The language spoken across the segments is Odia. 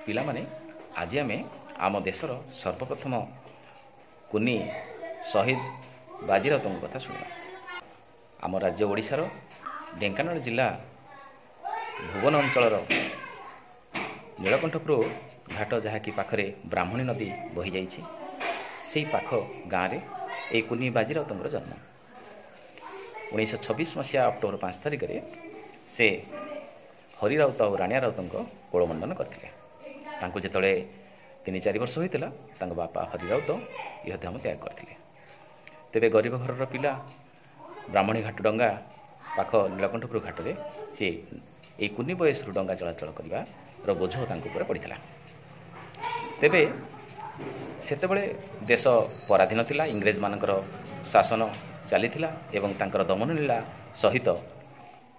ପିଲାମାନେ, ଆଜି ଆମେ ଆମ ଦେଶର ସର୍ବପ୍ରଥମ କୁନି ଶହୀଦ ବାଜିରାଉତଙ୍କ କଥା ଶୁଣିବା। ଆମ ରାଜ୍ୟ ଓଡ଼ିଶାର ଢେଙ୍କାନାଳ ଜିଲ୍ଲା ଭୁବନ ଅଞ୍ଚଳର ନୀଳକଣ୍ଠପୁର ଘାଟ, ଯାହାକି ପାଖରେ ବ୍ରାହ୍ମଣୀ ନଦୀ ବହିଯାଇଛି, ସେଇ ପାଖ ଗାଁରେ ଏଇ କୁନି ବାଜିରାଉତଙ୍କର ଜନ୍ମ। 1926 ମସିହା ଅକ୍ଟୋବର 5 ତାରିଖରେ ସେ ହରି ରାଉତ ଆଉ ରାଣିଆ ରାଉତଙ୍କ କୋଳମଣ୍ଡନ କରିଥିଲେ। ତାଙ୍କୁ ଯେତେବେଳେ 3 4 ବର୍ଷ ହୋଇଥିଲା, ତାଙ୍କ ବାପା ହରି ରାଉତ ଇହଧାମ ତ୍ୟାଗ କରିଥିଲେ। ତେବେ ଗରିବ ଘରର ପିଲା, ବ୍ରାହ୍ମଣୀ ଘାଟ ଡଙ୍ଗା ପାଖ ନୀଳକଣ୍ଠପୁର ଘାଟରେ ସିଏ ଏଇ କୁନି ବୟସରୁ ଡଙ୍ଗା ଚଳାଚଳ କରିବାର ବୋଝ ତାଙ୍କ ଉପରେ ପଡ଼ିଥିଲା। ତେବେ ସେତେବେଳେ ଦେଶ ପରାଧୀନ ଥିଲା, ଇଂରେଜମାନଙ୍କର ଶାସନ ଚାଲିଥିଲା ଏବଂ ତାଙ୍କର ଦମନ ଲୀଳା ସହିତ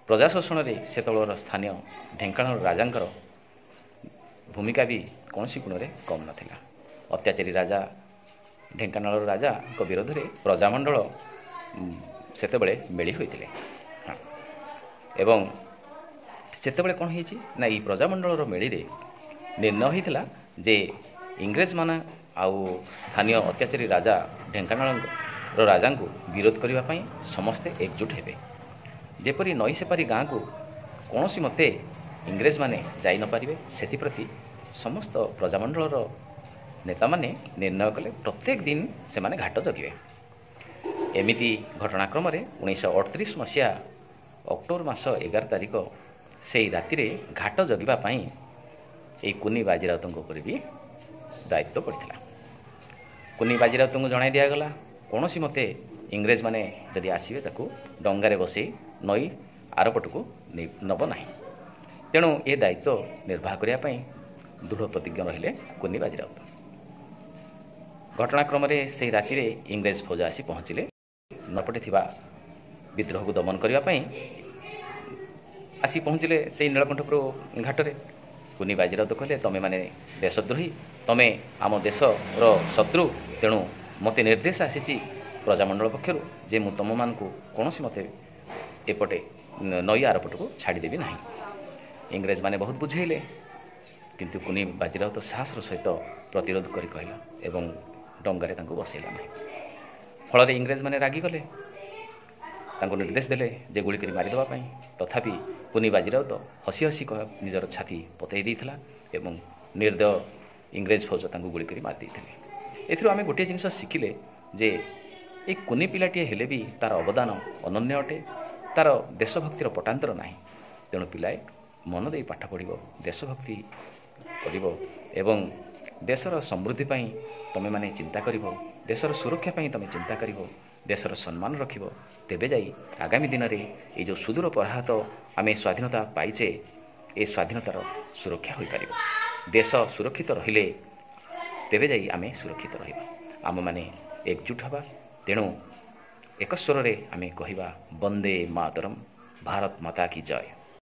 ପ୍ରଜା ଶୋଷଣରେ ସେତେବେଳର ସ୍ଥାନୀୟ ଢେଙ୍କାନାଳ ରାଜାଙ୍କର ଭୂମିକା ବି କୌଣସି ଗୁଣରେ କମ୍ ନଥିଲା। ଅତ୍ୟାଚାରୀ ରାଜା ଢେଙ୍କାନାଳର ରାଜାଙ୍କ ବିରୋଧରେ ପ୍ରଜାମଣ୍ଡଳ ସେତେବେଳେ ମେଳି ହୋଇଥିଲେ। ହଁ, ଏବଂ ସେତେବେଳେ କ'ଣ ହେଇଛି ନା, ଏଇ ପ୍ରଜାମଣ୍ଡଳର ମେଳିରେ ନିର୍ଣ୍ଣୟ ହୋଇଥିଲା ଯେ ଇଂରେଜମାନେ ଆଉ ସ୍ଥାନୀୟ ଅତ୍ୟାଚାରୀ ରାଜା ଢେଙ୍କାନାଳର ରାଜାଙ୍କୁ ବିରୋଧ କରିବା ପାଇଁ ସମସ୍ତେ ଏକଜୁଟ ହେବେ, ଯେପରି ନଈ ସେପାରି ଗାଁକୁ କୌଣସି ମତେ ଇଂରେଜମାନେ ଯାଇ ନପାରିବେ, ସେଥିପ୍ରତି ସମସ୍ତ ପ୍ରଜାମଣ୍ଡଳର ନେତାମାନେ ନିର୍ଣ୍ଣୟ କଲେ ପ୍ରତ୍ୟେକ ଦିନ ସେମାନେ ଘାଟ ଜଗିବେ। ଏମିତି ଘଟଣାକ୍ରମରେ 1938 ମସିହା ଅକ୍ଟୋବର ମାସ 11 ତାରିଖ ସେଇ ରାତିରେ ଘାଟ ଜଗିବା ପାଇଁ ଏଇ କୁନି ବାଜିରାଉତଙ୍କ ଉପରେ ବି ଦାୟିତ୍ୱ ପଡ଼ିଥିଲା। କୁନି ବାଜିରାଉତଙ୍କୁ ଜଣାଇ ଦିଆଗଲା, କୌଣସି ମତେ ଇଂରେଜମାନେ ଯଦି ଆସିବେ ତାକୁ ଡଙ୍ଗାରେ ବସେଇ ନଈ ଆରପଟକୁ ନେବ ନାହିଁ। ତେଣୁ ଏ ଦାୟିତ୍ୱ ନିର୍ବାହ କରିବା ପାଇଁ ଦୃଢ଼ ପ୍ରତିଜ୍ଞ ରହିଲେ କୁନି ବାଜିରାଉତ। ଘଟଣାକ୍ରମରେ ସେହି ରାତିରେ ଇଂରେଜ ଫୌଜ ଆସି ପହଞ୍ଚିଲେ। ନପଟେ ଥିବା ବିଦ୍ରୋହକୁ ଦମନ କରିବା ପାଇଁ ଆସି ପହଞ୍ଚିଲେ ସେଇ ନୀଳକଣ୍ଠପୁର ଘାଟରେ। କୁନି ବାଜିରାଉତ କହିଲେ, ତମେମାନେ ଦେଶଦ୍ରୋହୀ, ତମେ ଆମ ଦେଶର ଶତ୍ରୁ, ତେଣୁ ମୋତେ ନିର୍ଦ୍ଦେଶ ଆସିଛି ପ୍ରଜାମଣ୍ଡଳ ପକ୍ଷରୁ ଯେ ମୁଁ ତୁମମାନଙ୍କୁ କୌଣସି ମତେ ଏପଟେ ନଈ ଆରପଟକୁ ଛାଡ଼ିଦେବି ନାହିଁ। ଇଂରେଜମାନେ ବହୁତ ବୁଝେଇଲେ, କିନ୍ତୁ କୁନି ବାଜିରାଉତ ସାହସର ସହିତ ପ୍ରତିରୋଧ କରି କହିଲା ଏବଂ ଡଙ୍ଗାରେ ତାଙ୍କୁ ବସେଇଲା ନାହିଁ। ଫଳରେ ଇଂରେଜମାନେ ରାଗିଗଲେ, ତାଙ୍କୁ ନିର୍ଦ୍ଦେଶ ଦେଲେ ଯେ ଗୁଳି କରି ମାରିଦେବା ପାଇଁ। ତଥାପି କୁନି ବାଜିରାଉତ ହସି ହସି ନିଜର ଛାତି ପତେଇ ଦେଇଥିଲା ଏବଂ ନିର୍ଦ୍ଦୟ ଇଂରେଜ ଫୌଜ ତାଙ୍କୁ ଗୁଳି କରି ମାରି ଦେଇଥିଲେ। ଏଥିରୁ ଆମେ ଗୋଟିଏ ଜିନିଷ ଶିଖିଲେ ଯେ ଏଇ କୁନି ପିଲାଟିଏ ହେଲେ ବି ତା'ର ଅବଦାନ ଅନନ୍ୟ ଅଟେ, ତା'ର ଦେଶଭକ୍ତିର ପଟାନ୍ତର ନାହିଁ। ତେଣୁ ପିଲାଏ ମନ ଦେଇ ପାଠ ପଢ଼ିବ, ଦେଶଭକ୍ତି କରିବ ଏବଂ ଦେଶର ସମୃଦ୍ଧି ପାଇଁ ତୁମେମାନେ ଚିନ୍ତା କରିବ, ଦେଶର ସୁରକ୍ଷା ପାଇଁ ତୁମେ ଚିନ୍ତା କରିବ, ଦେଶର ସମ୍ମାନ ରଖିବ, ତେବେ ଯାଇ ଆଗାମୀ ଦିନରେ ଏଇ ଯେଉଁ ସୁଦୂର ପରାହତ ଆମେ ସ୍ୱାଧୀନତା ପାଇଛେ, ଏ ସ୍ୱାଧୀନତାର ସୁରକ୍ଷା ହୋଇପାରିବ। ଦେଶ ସୁରକ୍ଷିତ ରହିଲେ ତେବେ ଯାଇ ଆମେ ସୁରକ୍ଷିତ ରହିବା। ଆମମାନେ ଏକଜୁଟ ହେବା। ତେଣୁ ଏକ ସ୍ୱରରେ ଆମେ କହିବା, ବନ୍ଦେ ମାତରମ୍, ଭାରତ ମାତା କି ଜୟ।